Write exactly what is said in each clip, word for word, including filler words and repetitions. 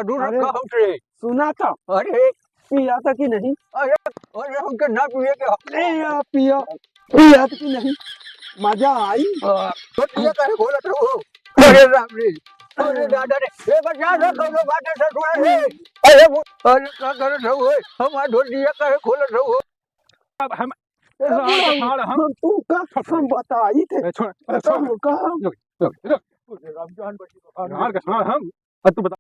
दूर अरे, रखा हमसे। सुना तो। अरे। पिया था कि नहीं? अरे, अरे, हमके ना पिए के। ले आ, पिया। पिया था कि नहीं? मजा आई। हाँ, तो पिया काहे बोलत हो? अरे राम रे, अरे दादा रे, ए बचा रे, कौनो बात है ससुरा रे। अरे वो, अरे का करत हो, हमार ढोलिया काहे खोलत हो? अब हम ए, राड़ का बुढ़ऊ, साड़ हम। हम तू का हम बताई थे। ए, छोड़, ए, छोड़। हम का हम रुक, रुक, रुक। राम जान बची, भगवान राड़ का साड़ हम। अब तू बता।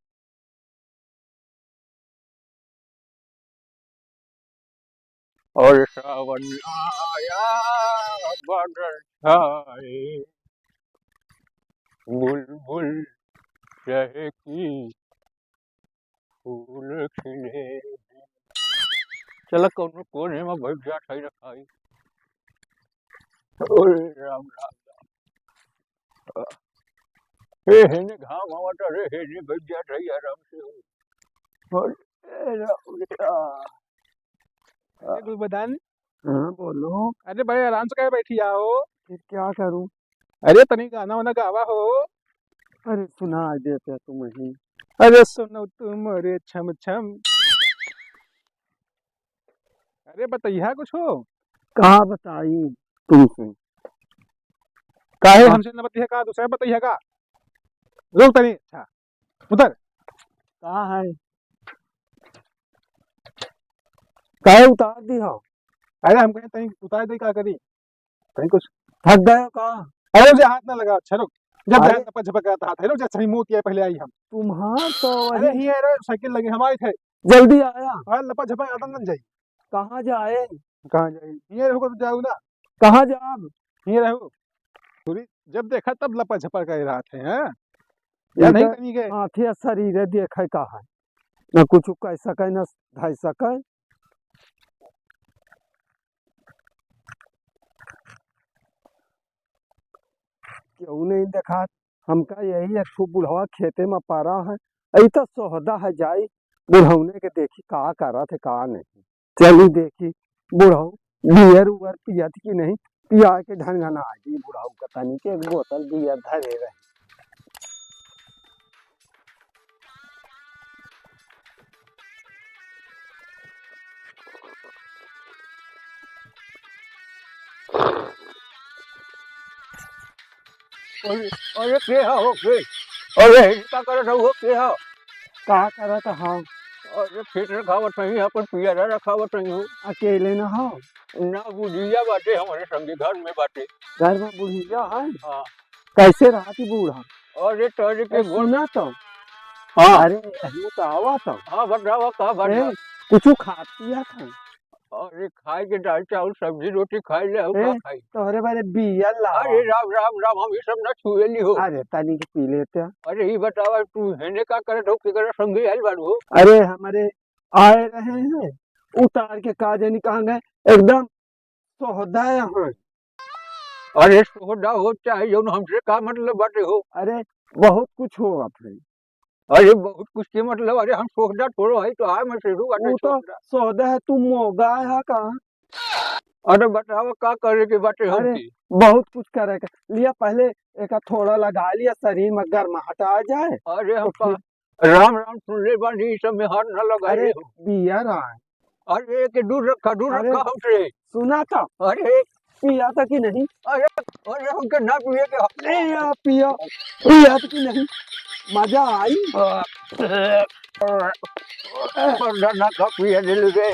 और सावन आया, बादल छाए, बुलबुल चहकी, फूल खिले। चला कौनो कोने में बैठ जात है रखाई। ओए राम, राम, राम। ए, हेने घाम आवत रे, हेने बैठ जात है आराम से। ओए, ए राम, राम। अरे गुलबदन। हाँ, बोलो। अरे बड़े आराम से काहे बैठी आओ? फिर क्या करूँ? अरे तनी गाना वाना गावा हो। अरे सुना देते तुम ही। अरे सुनो तुम रे छम छम। अरे बतैया कुछ हो? का बताई तुमसे? काहे हाँ। हमसे न बतैया का, दूसरा बतैया का? रुक तनी, अच्छा, उतर। कहाँ है? काहे उतार दी हो? अरे हम कहें तनी उतार दे, का करी? तनी कुछ थक गए हो का? अरे मुझे हाथ ना लगा, अच्छा रुक। जब अरे। बहन लपा झपा करत हाथ है, रुक जा, सही मुंह किया पहले आई हम। तुम्हार तो अरे वही ही है रे, साइकिल लगी हमारी थे। जल्दी आया। अरे लपा झपा आता ना जाई। कहाँ जाए? कहाँ जाए? ये रहो तो जाओ ना। कहाँ जाब? ये रहो। पूरी जब देखा तब लपा झपा कर रहा थे, हैं? या नहीं इधर कहीं गए? आँखें शरीर देखे का है, न कुछ कह सके, न धर सके। केहू नहीं देखात। हमका यही एक ठो बुढ़वा खेते में पड़ा है, ई तो सोहदा है, जाई बुढ़ौने के देखी का करत है का नहीं। चली देखी बुढ़ऊ बियर उयर पियत कि नहीं, पिया के ढंगना आ गई बुढ़ऊ का, तनी के एक बोतल बियर धरे रहे। अरे, अरे, के ह हो, के? अरे, ई का करत हऊ हो, के ह? का करत हऊ? अरे, खेत रखावत हई, अपन पियरा रखावत हई हो। अकेले न हऊ? ना, बुढ़िया बाटे हमरे संगे, घर में बाटे। घर में बुढ़िया है? हाँ। कैसे रहत ही बूढ़ा? अरे, तोरे के अरे, बोल। सुना तो। हाँ। अरे, यही तो आवा तो। हाँ, बतावा, का बात ए, बा? कुछ खात पियत है? अरे, खाए के दाल चावल, सब्जी रोटी खाए ले, अउ का ए, खाई? तोहरे बारे बियर लावा। अरे, राम, राम, राम, हम ई सब ना छुएली हो। अरे, तनी के पी लेते। अरे, ई बतावा, तू हेने का करत हो, केकरा संगे आइल बाड़ू हो? अरे, हमरे आए रहे हैं, उतार के का जानी कहाँ गए, एकदम सोहदा है। अरे सोहदा हो चाहे जौन, हमसे का मतलब बाटे हो? अरे बहुत कुछ हो आप है। अरे बहुत कुछ के मतलब, अरे हम सोहदा थोड़ो है, तो आए मैं शेरू बाटे वो तो सोहदा। सोहदा है, तू मोगा है का? अरे बताओ का करे के बाटे अरे हमके? बहुत कुछ करे के। लिया पहले एक थोड़ा लगा लिया, शरीर में गर्माहट आ जाए। अरे हम तो का फिर राम राम सुन ले बानी, ई सब में हाथ ना लगाई अरे, हो। बियर आए। अरे, के दूर रखा, दूर अरे, रखा हमसे। सुना था। अरे। पिया था कि नहीं? अरे, अरे, हमके ना पिए के। ले आ, पिया। पिया था कि नहीं? मजा आई। बंदा ना खा पिए दिल रे।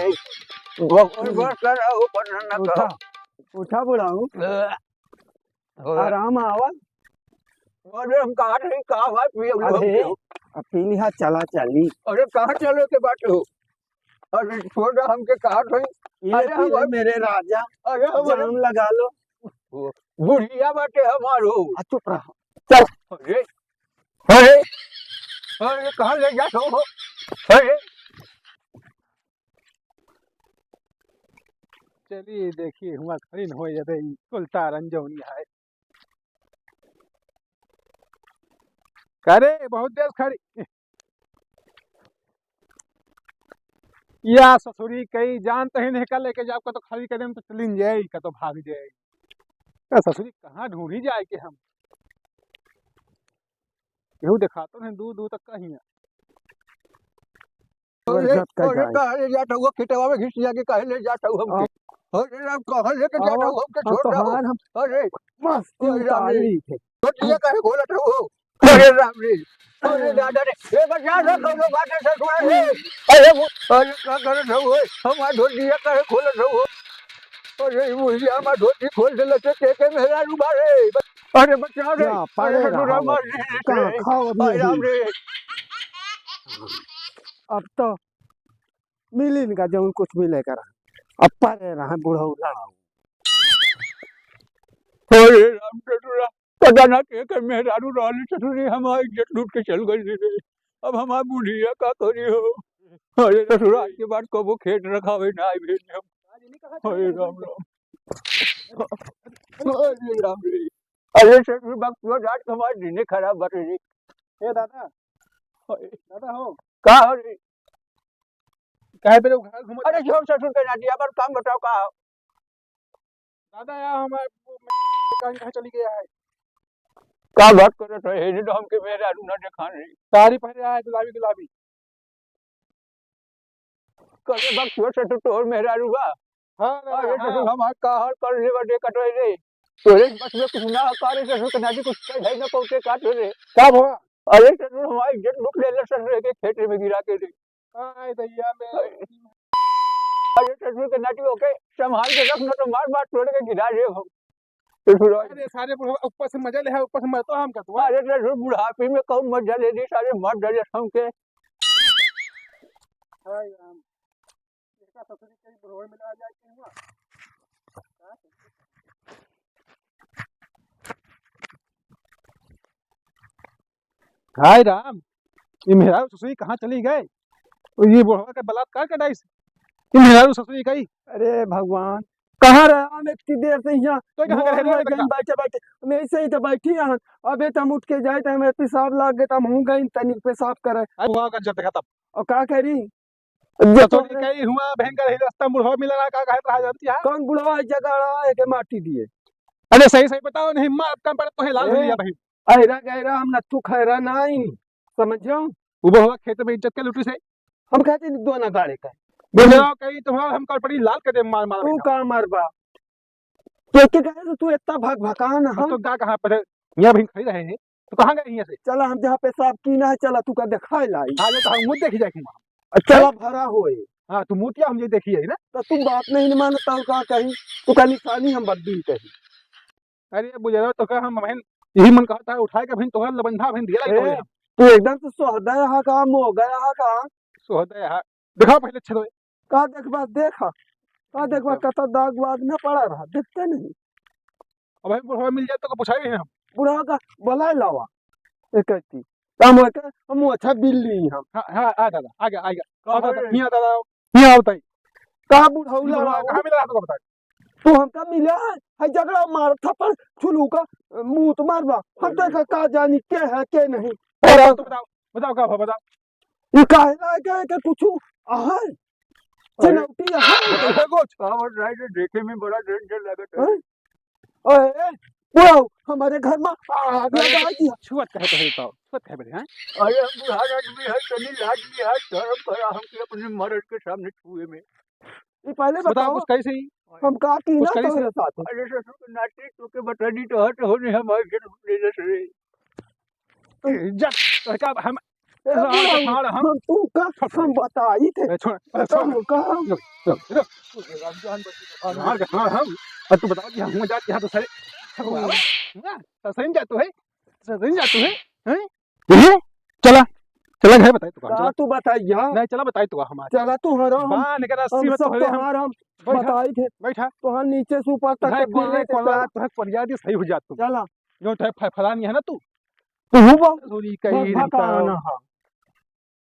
बकर बकर आओ, बंदा ना खा। उठा, उठा बुढ़ाऊ। हो। आराम आवा। अरे हम कहा नहीं, कहा भाई, पिए अरे, लोग। अब पी लिहा, चला चली। अरे कहाँ चले के बाटे हो? अरे छोड़, हमके कहा नहीं। ये अरे पी ले हमार मेरे राजा, अरे हमार जाम लगा लो। बुढ़िया बाटे हमारो। आ, चुप रहा। चल। अरे, अरे, अरे कहाँ ले जात हो? अरे। चली देखी, हुआ खड़ी न हो जाते, ई कुल तारन जौनी है। करे, बहुत देर खड़ी। या ससुरी कई जानत ही नहीं, का लेके जाओ, का तो खड़ी करे में तो चलिन जाए, का तो भाग जाए। का ससुरी कहाँ ढूंढी जाए के हम? केहू देखातो नहीं, दूर दूर तक कहीं है। अरे, अरे, कहाँ ले जात हउआ? खेतवा में घिसिया के काहे ले जात हउआ हमके? अरे राम, कहाँ लेके जात हउआ हमके? छोड़ दो। अरे, मस्त अरे राम रे। धोतिया काहे खोलत हउआ? अरे राम रे, अरे दादा रे, ए बचा रे, कौनो बात है ससुरा रे। अरे वो, अरे का करत हउआ? हमार धोतिया काहे खोलत हउआ? अरे, ई बुढ़िया हमार धोती खोल देले, ते के मेहरारू बारे। अरे, बचाओ रे। जा, अरे, परे रहा ससुरा हो। मार दे रे। कहाँ खाओ अभी अरे, अभी? राम रे। अब तो मिली इनका जौन कुछ मिले करा। अब परे रहा बुढ़ऊ लड़ाऊ। अरे, राम ससुरा, पता ना के, के मेहरारू रहली ससुरी, हमार इज्जत लूट के चल गइली रे। अब हमार बुढ़िया का करी हो? अरे ससुरा, आज के बाद कबो खेत रखावे ना आई भेज हम। अरे राम राम। अरे राम रे। अरे ससुर, बकचोद, आज हमार दिने खराब बाटे रे। ए दादा, अरे। दादा हो। का हो रे? काहे पे लोग घर घूमत अरे छोड़ ससुर के नाती, अपन काम बताओ का हो? दादा यार हमार वो कहाँ, कहाँ चली गया है? का बात करत है? ये तो हमके मेहरारू ना देखान रही। साड़ी पहने आया गुलाबी गुलाबी। करे बकचोद ससुर तोर मेहरारू बा? हाँ, दादा, अरे हाँ। ससुर हमार का हाल कर ले बा, देखत रहे रे। तोरे बस में कुछ ना हो, का रे ससुर के नाती कुछ कह ना पहुँचे का तोरे? का भवा? अरे ससुर हमार इज्जत लूट लेले ससुर के खेत में गिरा के रे। आय दैया में। अरे ससुर के नाती ओके संभाल के रख, ना तो मार मार तोड़ के गिरा दे हम। ससुर अरे सारे बुढ़वा ऊपर से मजा ले है, ऊपर से मरतो हम का तू। अरे ससुर बुढ़ापे में कौन मजा ले ली, सारे मार डाले हमके। हाय राम। इसका ससुरी कहीं बुढ़वा मिला जाए के हुआ। हाय राम, ये मेहरारू ससुरी कहाँ चली गए? और ये बुढ़वा के बलात्कार कर डाइस। ये मेहरारू ससुरी कहीं। अरे भगवान, कहाँ रहे हम इतनी देर से यहाँ? तो कहाँ गए? मोबाइल में बैठे बैठे, मैं ऐसे ही तो बैठी यहाँ। अबे तो हम उठ के जाए तो हमें पेशाब लाग गए, तो हम हूँ गए तनिक पेशाब करे। अरे बुढ़वा का जब देखा तब। और का करी? जब तो तोरी कई हुआ भयंकर ही रास्ता बुढ़वा मिला ना, का कहत रहा जानती है? कौन बुढ़वा है जगह रहा है के माटी दिए? अरे सही सही बताओ, नहीं मार कम पड़े तो है लाल ए, भैया भाई। अहरा गहरा हम नत्थू खैरा नहीं, समझो? वो बुढ़वा खेत में इज्जत के लूटी से। हम कहते नहीं दो ना गाड़े का। बुढ़वा कहीं तुम्हारा हम कड़पड़ी लाल कर दे मार मार तू के। का मारबा? के के कहे तो तू इतना भक भकान अब है? तो का कहाँ पर यहाँ भी खड़ी रहे हैं, तो कहाँ गए यहाँ से? चला हम जहाँ पेशाब की ना है, चला तू का दिखाए लाई। हाँ, ये तो हम मुँह देखी जाए वहाँ। और चला भरा होए। हाँ, तू मोतिया हम ये देखी है ना। तो तू बात नहीं मानता हो का कहीं? तू का निशानी हम बदली कहीं। अरे बुझावा तो का हम बहन यही मन कहता है उठाए के बहन तोहर लबंधा बहन दिया ए, लगे। तू एकदम से सोहदय हा का, मोगय हा का? सोहदय हा। दिखाओ पहले अच्छे तो। का देखबा, देखा। का देखबा, देखा। कता दाग वाग न पड़ा रहा, देखते नहीं। अब भाई बुढ़वा मिल जाए तो का पूछा भी है हम। बुढ़वा का बुलाए लावा। एक ऐसी। काम होए के, हम अच्छा बिल ली हम। हाँ, हाँ, आ दादा, आ गया, आ गया। का आ दादा, हो रे? हियाँ दादा, हियाँ आओ ताई। का बुढ़ऊ ये बुढ़वा लड़ाओ? कहाँ मिला रहा तुमको बताओ? तू हमका मिला है, है झगड़ा मार थप्पड़ छुलू का मुंह तो मारबा। हम तो का, का जानी के है के नहीं। बताओ, तो बताओ, बताओ का हुआ, बताओ। ये काहे ना के, के कुछ आहर? अरे। चुनौती आहर? अरे, कुछ। का बोल रहा है, जो देखे में बड़ा डेंजर लगत है। हैं? ओए, बुढ़ऊ, हमारे घर में आग लगा दिया। छुअत कहे तो है तो, छुअत कहे बड़े, हैं? अरे, हम बुढ़ा आदमी है, तनी लाज भी है, शर्म करा हमके अपने मर्द के सामने छुए में। ये पहले बताओ, बताओ, कुछ कैसे ही? हम का की कुछ ना कैसे? तोहरे साथ? अरे, ससुर के नाती तोके बता दी तो हट होने हमारे जन्म देने से। ए, जा, तोहका हम ए, लाड़ बुढ़ऊ, कथाड़ हम। हम तू का, हम बताई थे। ए, छोड़, ए, छोड़। हम का, हम रुक, रुक, रुक। लाड़ कथाड़ हम। और तू बताओ कि हम जात यहाँ तो सारे, हाँ, तो सही जात तो है, तो सही जात तो है, हैं? ये? चला, चला घर बताई तो का, का चला। तू बताई यहाँ? नहीं, चला बताई तो हमारे। चला तू हरा हम, बांध के रस्सी हम में सब तोहरे हम। तोहार हम बैठा, बताई थे। बैठा। तोहार नीचे से ऊपर तक भाई, के कोल्ले, फिर कोल्ला, चला। तोहर कोलिया दी सही हो जात तू। चला। जो तोहर फ-, फलानी है ना तू। तू हूँ बा-, ससुरी कई भा-, भा-, रिंका। का ना, हाँ।